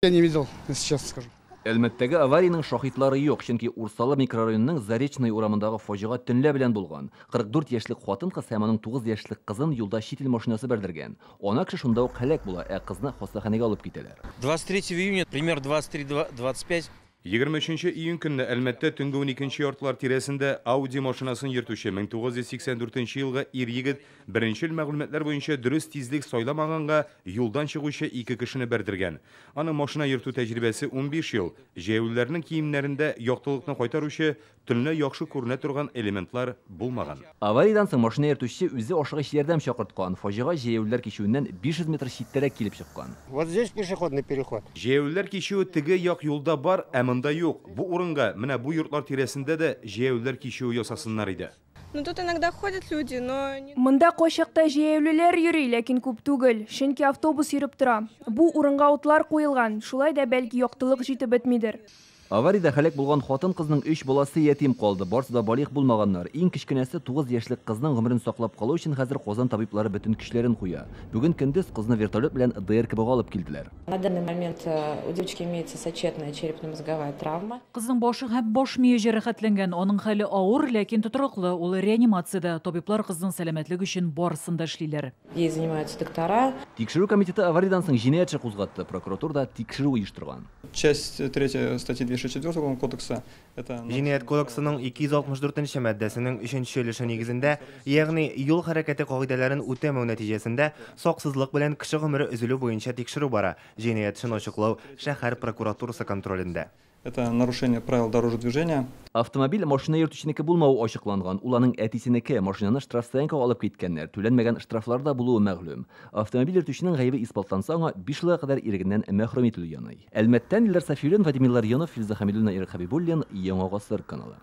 Я не видел, если честно скажу. Әлмәттәге авариянең шаһитлары юк, чөнки Урсалы микрорайонының Заречный урамындагы фаҗига төнлә белән булган. 44 яшьлек хатын-кыз һәм аның 9 яшьлек кызын юлда чит ил машинасы бәрдергән. Ана кеше шунда ук һәлак була, ә кызны хастаханәгә алып китәләр. 23 июня, пример 23:25. 23 июнь көнне Әлмәттә төнге 12 яртылар тирәсендә Audi машинасын йөртүче 1984 елгы ир-егет беренчел мәгълүматлар буенча дөрес тизлек сайламаганга юлдан чыгучы ике кешене бәрдергән. Аның машина йөртү тәҗрибәсе 15 ел. Җәяүлеләрнең киемнәрендә яктылыкны кайтаручы төнлә яхшы күренә торган элементлар булмаган. Авариядән соң машина йөртүче үзе ашыгыч ярдәм чакырткан. Фаҗига җәяүлеләр кичүеннән 500 метр читтәрәк килеп чыккан. Вот здесь пешеходный переход. Җәяүлеләр кичүе теге як юлда бар, ә монда юк. Бу урынга менә бу йортлар тирәсендә дә җәяүлеләр кичүе ясасыннар иде. Ну, тут иногда ходят люди, но не Монда кайчакта җәяүлеләр йөри, ләкин күп түгел, чөнки автобус йөреп тора. Бу урынга утлар куелган, шулай да бәлки яктылык җитеп бетмидер. Авариядә һәлак булган хатын-кызның 3 баласы ятим калды. Барысы да балигъ булмаганнар. Иң кечкенәсе 9 яшьлек кызның гомерен саклап калу өчен хәзер Казан табиблары бөтен көчләрен куя. Бүген көндез кызны вертолет белән ДРКБга алып килделәр. На данный момент у девочки имеется сочетная черепно-мозговая травма. Кызның башы һәм баш мие җәрәхәтләнгән. Аның хәле авыр, ләкин тотрыклы. Ул реанимациядә. Табиблар кызның сәламәтлеге өчен барысын да эшлиләр. Ей занимаются доктора. Тикшерү комитеты авариядән соң җинаять эше кузгатты. Прокуратура тикшерү оештырган. Часть 3 статьи 264 Уголовного кодекса это Җинаять кодексының 264 маддәсенең 3 өлеше нигезендә, ягъни юл хәрәкәте кагыйдәләрен үтәмәү нәтиҗәсендә саксызлык белән кеше гомере өзелү буенча тикшерү бара. Җинаять эшен ачыклау шәһәр прокуратурасы контролендә. Это нарушение правил дорожного движения. Автомобиль машина йөртүченеке булмавы ачыкланган. Ул аның әтисенеке. Машинаны штрафстоянкага алып киткәннәр. Түләнмәгән штрафлар да булуы мәгълүм. Автомобиль йөртүченең гаебе исбатланса, аңа 5 елга кадәр ирегеннән мәхрүм ителү яный. Әлмәттән Илдар Сафиуллин, Владимир Ларионов, Филза Хамидуллина, Ирек Хабибуллин, Яңа Гасыр каналы.